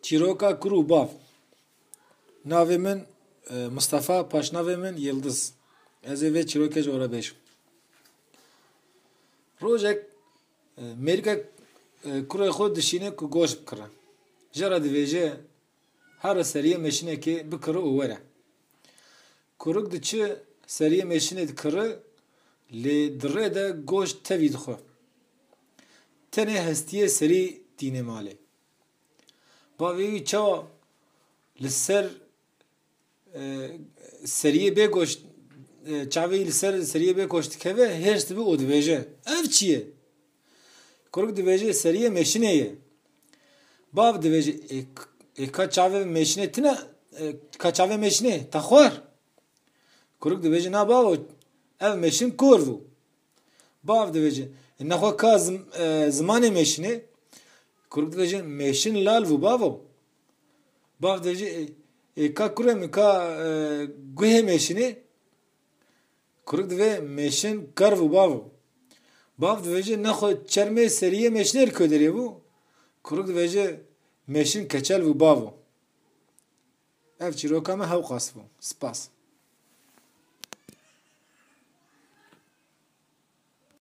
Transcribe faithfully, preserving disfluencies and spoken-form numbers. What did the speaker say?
Çîroka kur û bav. Navê min, e, Mustafa, paşnavê min Yildiz. Ez ê vê çîrokê ji we re bêjim. Rojek, e, mêrikek, e, kurê xwe dişîne ku goşt bikire. Jê re dibêje, here seriyê mêşinekê bikire û were. Kurik diçe seriyê mêşinê dikire, lê di rê de goşt tevî dixwe. Tenê hestiyê serî tîne malê. Bavê wî çawa li ser, e, seriyê bê goşt, e, çavê wî li ser seriyê bê goşt dikeve, hêrs dibe û dibêje, "Ev çi ye?" Kurik dibêje, "Seriyê mêşinê ye." Bav dibêje, "Ê, k-, ê ka çavê mêşinê tine, e, ka çavê mêşinê te xwar?" Kurik dibêje, "Na bavo, ev mêşin kor bû." Bav dibêje, "E, nexwe ka zim-, e, zimanê mêşinê?" Kurik dibêje, "Mêşin lal bû bavo." Bav dibêje, "E, e, ka kurê min, ka, e, guhê mêşinê?" Kurik divê, "Mêşin ker bû bavo." Bav dibêje, "Nexwe çermê seriyê mêşinê li ku derê bû?" Kurik dibêje, "Mêşin keçel bû bavo." Ev çîroka me hewqas bû. Spas.